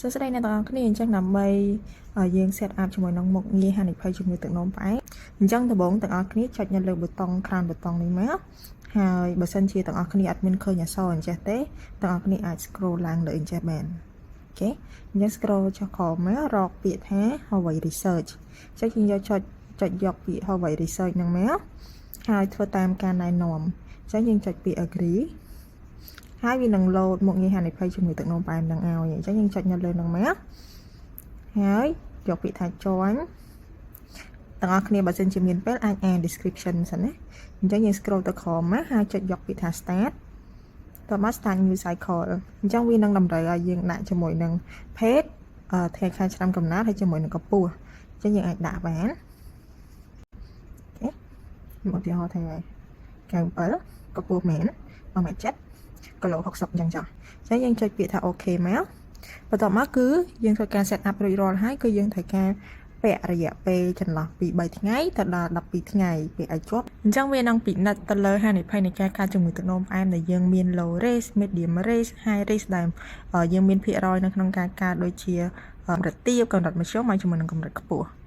សួស្តីអ្នកទាំងអស់គ្នាអញ្ចឹងដើម្បីឲ្យយើង set up ជាមួយនឹងមុខងារហានិភ័យជំងឺទឹកនោមផ្អែមអញ្ចឹងដំបូងទាំងអស់គ្នាចុចនៅលើប៊ូតុង crown ប៊ូតុងនេះមកហើយបើសិនជាទាំងអស់គ្នាអត់មានឃើញអក្សរអញ្ចេះទេទាំងអស់គ្នាអាច scroll ឡើងលើអញ្ចេះបាន OK អញ្ចឹង scroll ចុះក្រោមមករកពាក្យថា Huawei Research អញ្ចឹងយើងយកចុចចុចយកពាក្យ Huawei Research ហ្នឹងមកហើយធ្វើតាមការណែនាំអញ្ចឹងយើងចុចពាក្យ agree ហើយវានឹង load មុខងារហានិភ័យជំងឺទឹកនោមផ្អែមនឹងឲ្យអញ្ចឹងយើងចុចនៅលើនឹងមកហើយយកពាក្យថា join ទាំងអស់គ្នាបើសិនជាមានពេលអាចអាន description សិនណាអញ្ចឹងយើង scroll ទៅក្រោមមកហើយចុចយកពាក្យថា start តមក start new cycle អញ្ចឹងវានឹងតម្រូវឲ្យយើងដាក់ជាមួយនឹង ភេទ ថ្ងៃខែឆ្នាំកំណើតហើយជាមួយនឹងកម្ពស់អញ្ចឹងយើងអាចដាក់បាន OK ខ្ញុំឧទាហរណ៍ថា97កម្ពស់មែន1ម៉ែត្រ7គីឡូ60អញ្ចឹងចុះអញ្ចឹងយើងចុចពាក្យថា OK មកបន្ទាប់មកគឺយើងធ្វើការ set up រួចរាល់ហើយគឺយើងត្រូវការពាក់រយៈពេលចន្លោះពី3ថ្ងៃទៅដល់12ថ្ងៃពេលឲ្យជាប់អញ្ចឹងវានឹងពិនិត្យទៅលើហានិភ័យនៃការកើតជំងឺទឹកនោមផ្អែមដែលយើងមាន low risk, medium risk, high risk ដែលយើងមានភាគរយនៅក្នុងការកើតដូចជាកម្រិតទាបកម្រិតមធ្យមហើយជាមួយនឹងកម្រិតខ្ពស់។